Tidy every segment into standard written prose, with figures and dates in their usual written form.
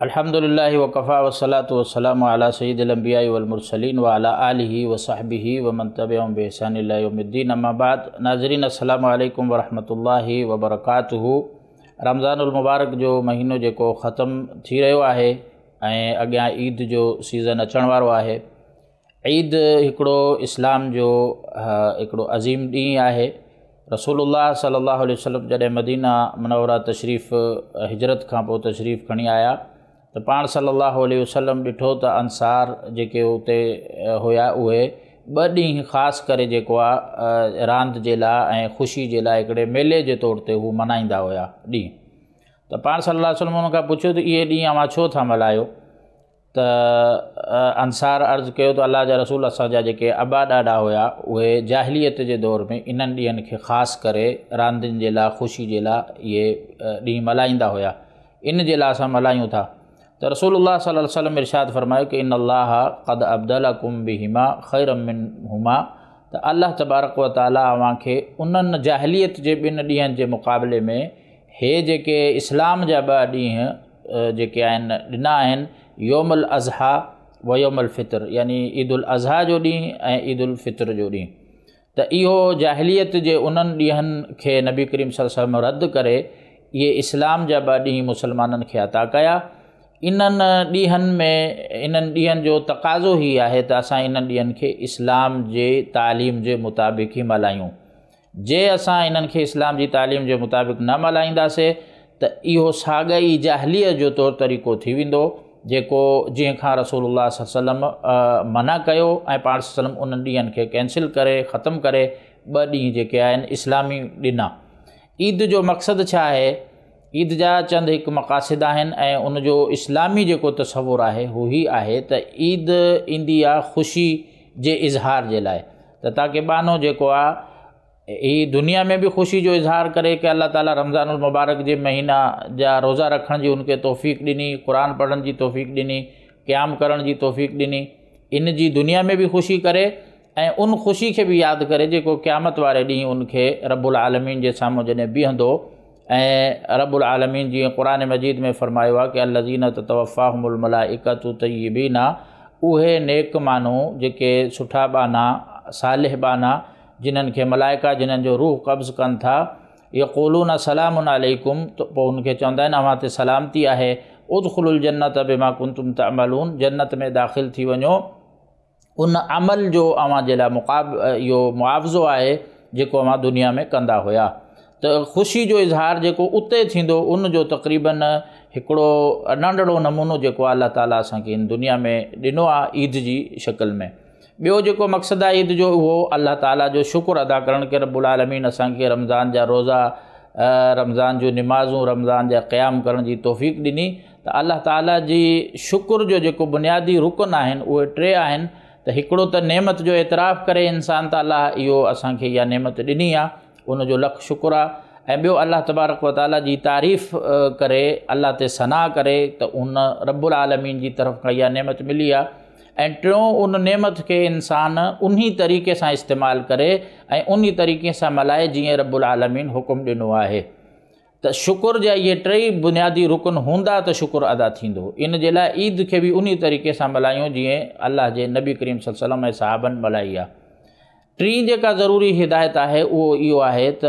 अल्हम्दुलिल्लाहि व कफ़ा वस्सलातु वस्सलामु अला सय्यिदिल अंबिया वल मुरसलीन व अला आलिहि व सहबिहि व मन तबिअहुम बि इहसान इला यौमिद्दीन। अम्मा बाद, नाज़रीन अस्सलामु अलैकुम व रहमतुल्लाहि व बरकातुहू। रमज़ानुल मुबारक जो महीनो जेको ख़त्म थी रहियो आहे ऐं अॻियां ईद जो सीज़न अचण वारो आहे। ईद हिकिड़ो इस्लाम जो हिकिड़ो अज़ीम ॾींहुं आहे। रसूलुल्लाह सल्लल्लाहु अलैहि वसल्लम जॾहिं मदीना मुनव्वरा तशरीफ़ हिजरत खां पोइ तशरीफ़ खणी आया त पाण सल्लल्लाहु अलैहि वसल्लम ॾिठो त अंसार जेके उते हुया उहे ॿ ॾींहं ख़ासि करे जेको आहे रांदि जे लाइ ऐं ख़ुशी जे लाइ हिकिड़े मेले जे तौर ते हू मल्हाईंदा हुया ॾींहुं। त पाण सल्लल्लाहु अलैहि वसल्लम हुन खां पुछियो त इहे ॾींहुं अव्हां छो था मल्हायो? त अंसार अर्ज़ु कयो त अलाह जा रसूल, असांजा जेके अबा ॾाॾा हुया उहे जाहिलियत जे दौर में इन्हनि ॾींहंनि खे ख़ासि करे रांदियुनि जे लाइ ख़ुशी जे लाइ इहे ॾींहुं मल्हाईंदा हुया, इन जे लाइ असां मल्हायूं था। त रसूलुल्लाह सल्लल्लाहु अलैहि वसल्लम इरशाद फरमायो कि इन्नल्लाह क़द अब्दलकुम बिहिमा ख़ैरम मिनहुमा, त अलाह तबारक व तआला अव्हांखे उन्हनि जाहिलियत जे ॿिनि ॾींहंनि जे मुक़ाबले में हे जेके इस्लाम जा ॿ ॾींहं जेके आहिनि ॾिना आहिनि, यौमुल अज़हा व यौमुल फ़ितर, यानी ईदुल अज़हा जो ॾींहुं ऐं ईदुल फ़ितर जो ॾींहुं। त इहो जाहिलियत जे उन्हनि ॾींहंनि खे नबी करीम सल्लल्लाहु अलैहि वसल्लम रद्द करे इहे इस्लाम जा ॿ ॾींहं मुसलमाननि खे अता कया। इन्हनि ॾींहंनि में इन्हनि ॾींहंनि जो तक़ाज़ो ई आहे त असां इन्हनि ॾींहंनि खे इस्लाम जे तालीम जे मुताबिक़ ई मल्हायूं। जे असां इन्हनि खे इस्लाम जी तालीम जे मुताबिक़ न मल्हाईंदासीं त इहो साॻा ई जाहिलियत जो तौर तरीक़ो थी वेंदो जेको जंहिं खां रसूलुल्लाह सल्लल्लाहु अलैहि वसल्लम मना कयो ऐं पाण सल्लम उन्हनि ॾींहंनि खे कैंसिल करे ख़त्म करे ॿ ॾींहं जेके आहिनि इस्लामी ॾिना। ईद जो मक़सदु छा आहे? ईद जा चंद हिकु मक़ासिद आहिनि ऐं उनजो इस्लामी जेको तसवुर आहे उहो ई आहे त ईद ईंदी आहे ख़ुशी जे इज़हार जे लाइ, त ताकि ॿानो जेको आहे ही दुनिया में बि ख़ुशी जो इज़हार करे कि अलाह ताला रमज़ानुल मुबारक जे महीना जा रोज़ा रखण जी उनखे तौफ़ीक़ ॾिनी, क़ुरान पढ़ण जी तौफ़ीक़ ॾिनी, क़याम करण जी तौफ़ीक़ ॾिनी, इन जी दुनिया में बि ख़ुशी करे ऐं उन ख़ुशी खे बि यादि करे जेको क़यामत वारे ॾींहुं उनखे रब्बुल आलमीन जे साम्हूं जॾहिं बीहंदो। ऐं रब्बुल आलमीन जीअं क़ुरान मजीद में फ़रमायो आहे कि अल्लज़ीना ततवफ़ाहुमुल मलाइकतु तय्यिबीना, उहे नेक माण्हू जेके सुठा ॿाना सालिह ॿाना जिन्हनि खे मलाइका जिन्हनि जो रूह क़ब्ज़ कनि था, यक़ूलून सलामुन अलैकुम, त पोइ उनखे चवंदा आहिनि अव्हां ते सलामती आहे, उदख़ुलुल जन्नत बिमा कुंतुम तअमलून, जन्नत में दाख़िल थी वञो, उन अमल जो अव्हां जे लाइ मुक़ाब इहो मुआवज़ो आहे जेको अव्हां दुनिया में कंदा हुया। त ख़ुशी जो इज़हार जेको उते थींदो उन जो तक़रीबन हिकिड़ो नंढड़ो नमूनो जेको आहे अलाह ताला असांखे हिन दुनिया में ॾिनो आहे ईद जी शक्ल में। ॿियो जेको मक़सदु आहे ईद जो उहो अलाह ताला जो शुक्र अदा करणु कि रब्बुल आलमीन असांखे रमज़ान जा रोज़ा, रमज़ान जूं निमाज़ूं, रमज़ान जा क़याम करण जी तौफ़ीक़ ॾिनी। त अलाह ताला जी शुक्र जो जेको बुनियादी रुकन आहिनि उहे टे आहिनि। त हिकिड़ो त नेमत जो एतिराफ़ करे इंसान त अलाह इहो असांखे इहा नेमत ॾिनी आहे उनजो लख शुक्र आहे, ऐं ॿियो अलाह तबारक व तआला जी तारीफ़ करे, अलाह ते सना करे त उन रब्बुल आलमीन जी तरफ़ खां इहा नेमत मिली आहे। ऐं टियों उन नेमत खे इंसान उन्ही तरीक़े सां इस्तेमालु करे ऐं उन्ही तरीक़े सां मल्हाए जीअं रब्बुल आलमीन हुकुम ॾिनो आहे। त शुक्र जा इहे टेई बुनियादी रुकन हूंदा त शुक्र अदा थींदो। इन जे लाइ ईद खे बि उन्ही तरीक़े सां मल्हायूं जीअं अलाह जे नबी करीम सल्लल्लाहु अलैहि वसल्लम ऐं सहाबनि मल्हाई आहे। टीं जेका ज़रूरी हिदायत आहे उहो इहो आहे त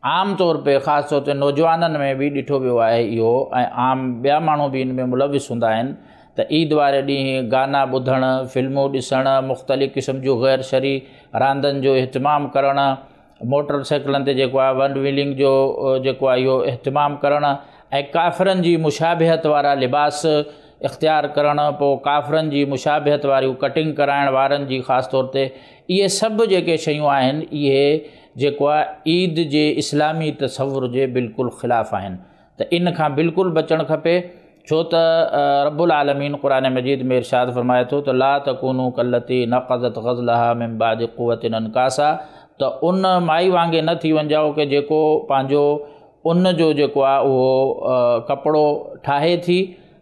आम तौर ते ख़ासि तौर ते नौजवाननि में बि ॾिठो वियो आहे इहो ऐं आम ॿिया माण्हू बि इन में मुलविस हूंदा आहिनि त ईद वारे ॾींहुं गाना ॿुधणु, फ़िल्मूं ॾिसणु, मुख़्तलिफ़ क़िस्म जूं ग़ैर शरी रांदनि जो इहितमाम करणु, मोटरसाइकिलनि ते जेको आहे वन व्हीलिंग जो जेको आहे इहो इहितमाम करणु ऐं काफ़िरनि जी मुशाबहत वारा लिबास इख़्तियार करणु, पोइ काफ़िरनि जी मुशाबहत वारियूं कटिंग कराइण वारनि जी ख़ासि तौर ते इहे सभु जेके शयूं आहिनि इहे जेको आहे ईद जे इस्लामी तसवुर जे बिल्कुलु ख़िलाफ़ आहिनि। त इन खां बिल्कुलु बचणु खपे, छो त रब्बुल आलमीन क़ुरान मजीद में इरशाद फ़रमाए थो त ला तकूनू कल्लती नक़ज़त ग़ज़लहा मिन बाद क़ुव्वतिन अनकासा, त उन माई वांगे न थी वञिजो कि जेको पंहिंजो उन जो जेको आहे उहो कपिड़ो ठाहे थी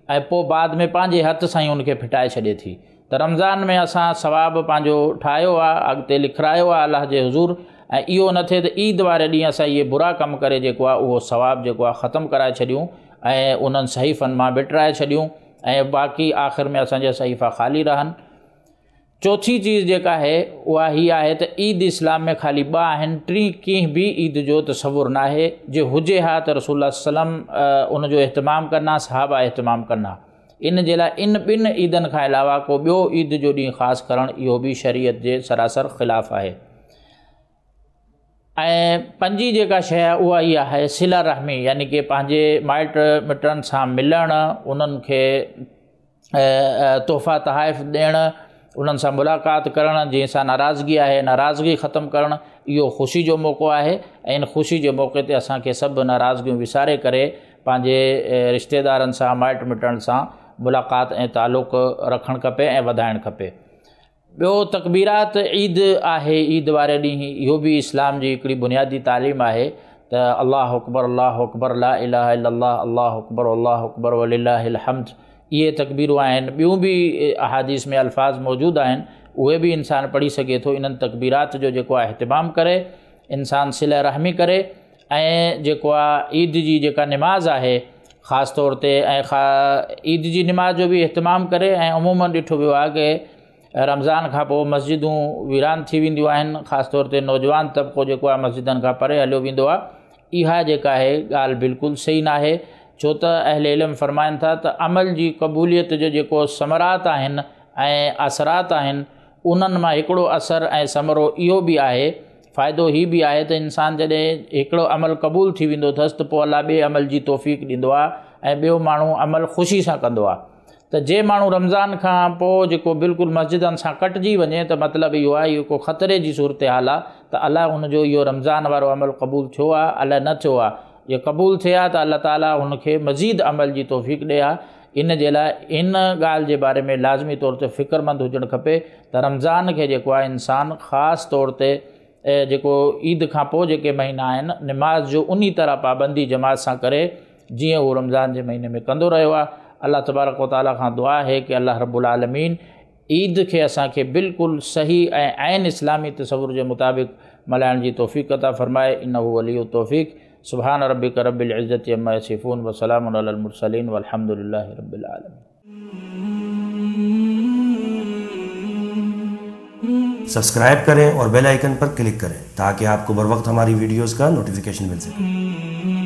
ऐं पोइ बाद में पंहिंजे हथ सां ई उनखे फिटाए छॾे थी। त रमज़ान में असां सवाब पंहिंजो ठाहियो आहे, अॻिते लिखारायो आहे अलाह जे हुज़ूर, ऐं इहो न थिए त ईद वारे ॾींहुं असां इहे बुरा कमु करे जेको आहे उहो सवाब जेको आहे ख़तमु कराए छॾियूं। ۽ انهن صحيفن مان وٽرائي ڇڏيون ۽ باقي آخر ۾ اسان جا صحيفا خالي رهن. چوٿين چيز جيڪا آهي اها هي آهي ته عيد اسلام ۾ خالي ٻه آهن، ٽين ڪنهن به عيد جو تصور ناهي، جي هجي ها ته رسول الله صلي الله عليه وسلم ان جو اهتمام ڪن ها، صحابه اهتمام ڪن ها. ان جي لاء ان ٻن عيدن کان علاوه ڪو ٻيو عيد جو ڏينهن خاص ڪرڻ اهو به شريعت جي سراسر خلاف آهي. ۽ پنجين جيڪا شيء آهي اها هي آهي صله رحمي، يعني ڪي پنهنجي مائٽ مٽن سان ملڻ، انهن کي تحفا تحائف ڏيڻ، انهن سان ملاقات ڪرڻ، جنهن سان ناراضگي آهي ناراضگي ختم ڪرڻ، اهو خوشي جو موقعو آهي ۽ ان خوشي جي موقعي تي اسان کي سڀ ناراضگيون وساري ڪري پنهنجي رشتيدارن سان مائٽ مٽن سان ملاقات ۽ تعلق رکڻ کپي ۽ وڌائڻ کپي. ٻيو تڪبيرات عيد آهي، عيد واري ڏينهن اهو به اسلام جي هڪڙي بنيادي تعليم آهي ته الله اڪبر الله اڪبر لا اله الا الله الله اڪبر الله اڪبر ولله الحمد، اهي تڪبيرون آهن. ٻيون به احاديث ۾ الفاظ موجود آهن، اهي به انسان پڙهي سگهي ٿو. انهن تڪبيرات جو جيڪو آهي اهتمام ڪري، انسان صله رحمي ڪري ۽ جيڪو آهي عيد جي جيڪا نماز آهي خاص طور تي ۽ عيد جي نماز جو به اهتمام ڪري. ۽ عموماً ڏٺو ويو آهي ڪي رمضان کان پوء مسجدون ويران ٿي وينديون آهن، خاص طور تي نوجوان طبقو جيڪو آهي مسجدن کان پري هليو ويندو آهي. اها جيڪا آهي ڳالهه بلڪل صحيح ناهي، ڇو ته اهل علم فرمائن ٿا ته عمل جي قبوليت جو جيڪو ثمرات آهن ۽ اثرات آهن انهن مان هڪڙو اثر ۽ ثمرو اهو به آهي، فائدو هي به آهي ته انسان جڏهن هڪڙو عمل قبول ٿي ويندو اٿس ته پوء الله ٻئي عمل جي توفيق ڏيندو آهي ۽ ٻيو ماڻهو عمل خوشي سان ڪندو آهي. ته جي ماڻهو رمضان کان پوء جيڪو بلڪل مسجدن سان ڪٽجي وڃي ته مطلب اهو آهي اهو ڪو خطري جي صورتحال آهي ته الائي هن جو اهو رمضان وارو عمل قبول ٿيو آهي الائي نه ٿيو آهي. جي قبول ٿئي ها ته الله تعاليٰ هن کي مزيد عمل جي توفيق ڏئي ها. ان جي لاء ان ڳالهه جي باري ۾ لازمي طور تي فڪرمند هجڻ کپي ته رمضان کي جيڪو آهي انسان خاص طور تي جيڪو عيد کان پوء جيڪي مهينا آهن نماز جو انهي طرح پابندي جماعت سان ڪري جيئن هو رمضان جي مهيني ۾ ڪندو رهيو آهي. الله تبارڪ و تعاليٰ کان دعا آهي ڪي الله رب العالمين عيد کي اسان کي بلڪل صحيح ۽ عين اسلامي تصور جي مطابق ملهائڻ جي توفيق عطا فرمائي، انه ولي التوفيق. سبحان ربك رب العزة عما يصفون وسلام على المرسلين والحمد لله رب العالمين. सब्सक्राइब करें और बेल आइकन पर क्लिक करें ताकि आपको बर वक्त हमारी वीडियोस का नोटिफिकेशन मिल सके।